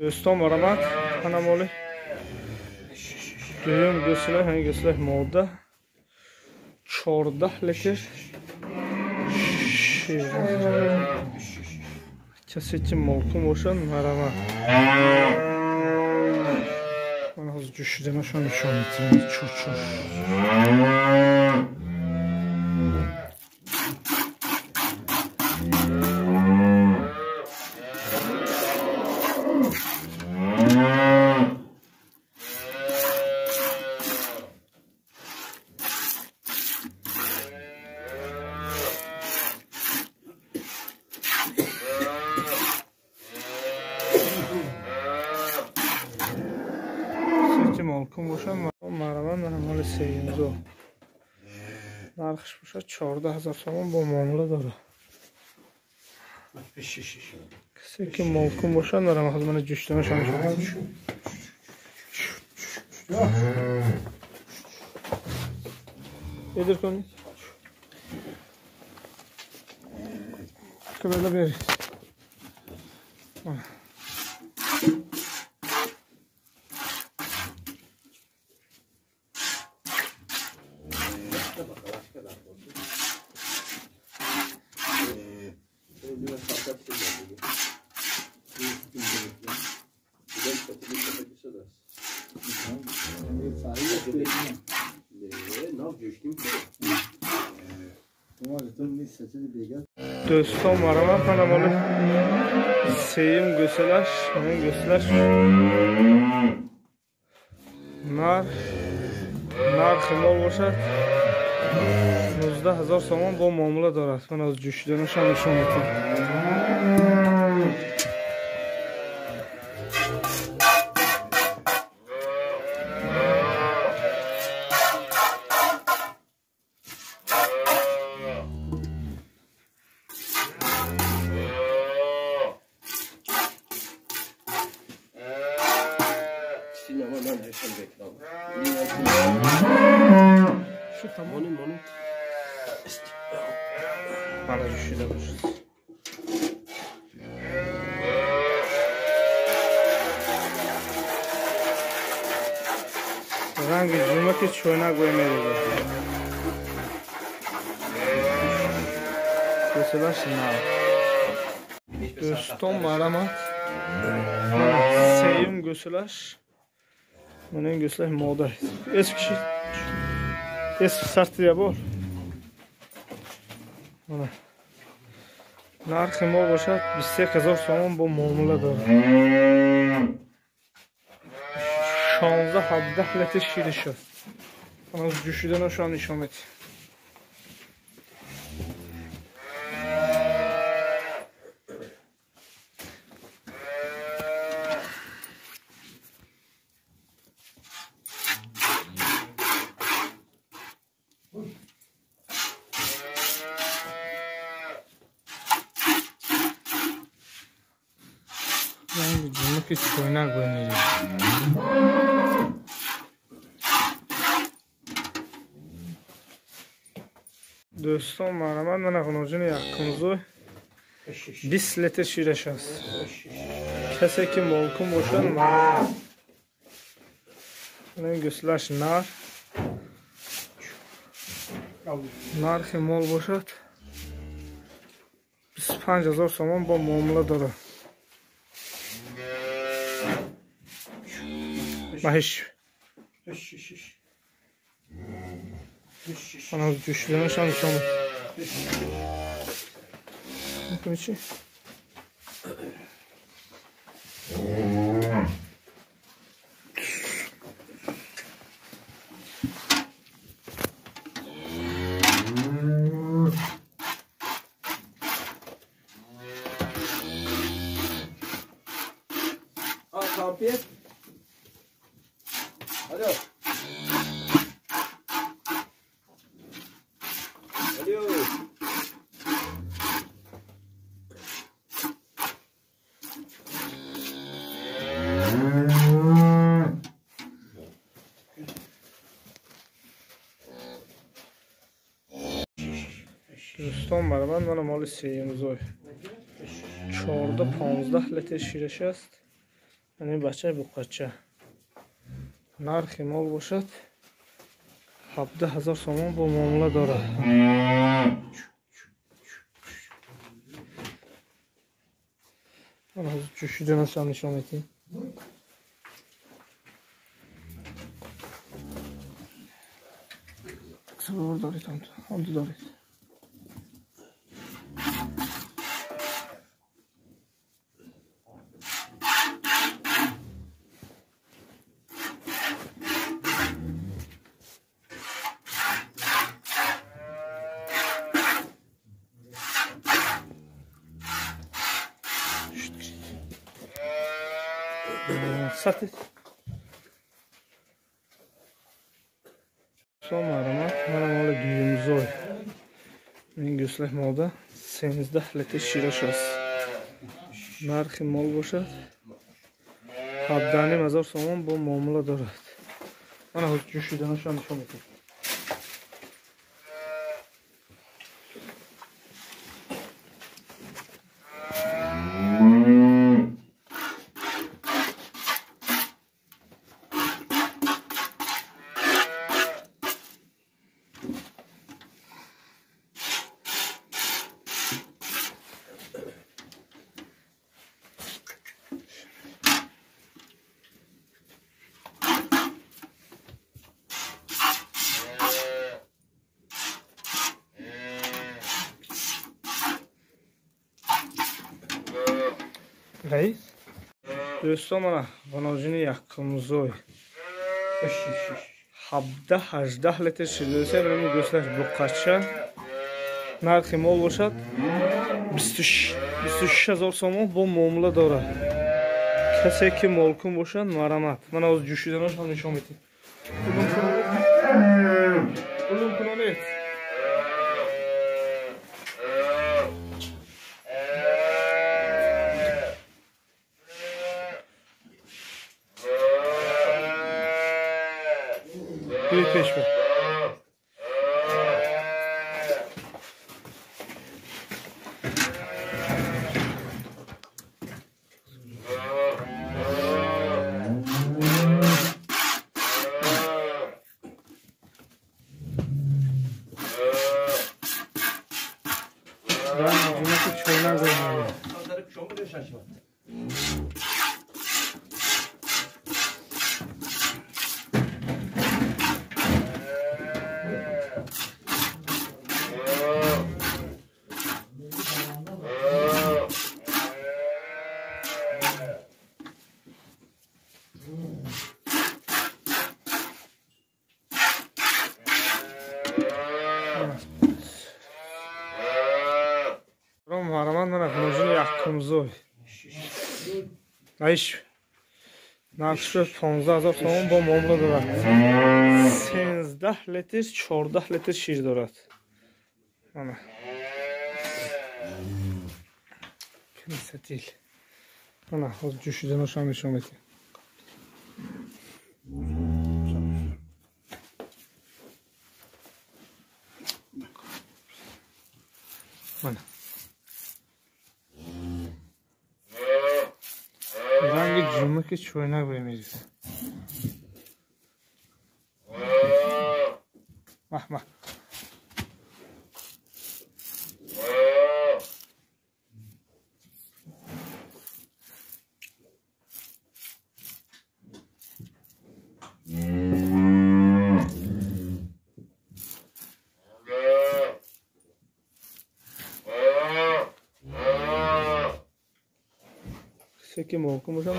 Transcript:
Дӯстон, марамат, ана моли дуюм гӯсила, ҳамин гӯсила мода 14 литр шир. Касе ки молкун бошад, марамат. Ман ҳозир ҷӯшиданашон нишон медиҳам. Чур-чур. Молкун бошад, марамат, мана моли сеюмзо. Нархш бошад 14 000 сомон бо муомила дорад. Касе ки молкун бошад, марамат, ҳозир мана ҷӯшиданашон нишон. Edir кунед. Кабела беред. Дӯстон, марамат, мана моли сеюм гӯсалаш, ҳамин гӯсалаш нархи мол бошад 19 000 сомон бо муомила дорад. Ман аз ҷӯшиданашам нишон медиҳам. Мана ҷӯшида бошад. Ранги ҷума ки чойнак бой мерезад. Гӯсалаш нав. Дӯстон, марамат, сеюм гӯсалаш, мана ин гӯсалаш мода. Эсп кишид. Эсп сартия бор. Мана нархи мо бошад 21 000 сомон бо муомила дорад. 16-17 литр шириш аст. Мана ҷӯшиданашон нишон медиҳам. Ранги ҷума ки чойнак бой мерезад. Дӯстон, марамат, мана ғуноҷини якумзӯ 20 литр шираш аст. Касе ки молкун бошад, марамат. Мана ин гӯсалаш нар. Нархи мол бошад 25 000 сомон бо муомила дорад. Маҳиш. Мана ҷӯшиданашам нишон медиҳам. Чӣ? Алло. Алло. Дӯстон, марамат, мана моли сеюмзой 14-15 литр шираш аст. Ин бачаи буқача. Нархи мол бошад 17 000 сомон, бо муомила дорад. Ҷӯшиданашам нишон медиҳем. Доред, ҳамду доред. Сатид. Марҳамат, мана моли дуюмзой. Ин гӯслах молда 13 литр шираш аст. Нархи мол бошад 17 500 сомон, бо муомила дорад. Мана ҳозир ҷӯшиданашам нишон медиҳам. Раис, дӯстон, мана ғаноҷини якумзой, 17-18 литр ширдоса. Ин гӯслаш буқача. Нархи мол бошад 26 000 сомон, бо муомила дорад. Касе ки молкун бошад, марҳамат. Мана ҳозир ҷӯшиданашам нишон медиҳем. Улум кунонед. Пеш ба. Ранги чойна гӯймояд. Марҳамат, мана ғаноҷини якумзой. Айш, нархи шуд 15 000 сомон, бо муомила дорад. 13 литр, 14 литр шир дорад. Мана книсатил. Мана ҳозир ҷӯшиданашам нишон медиҳем. Мана ранги ҷумаки чойнак бемерид. Мах, мах. Касе ки молкун бошад.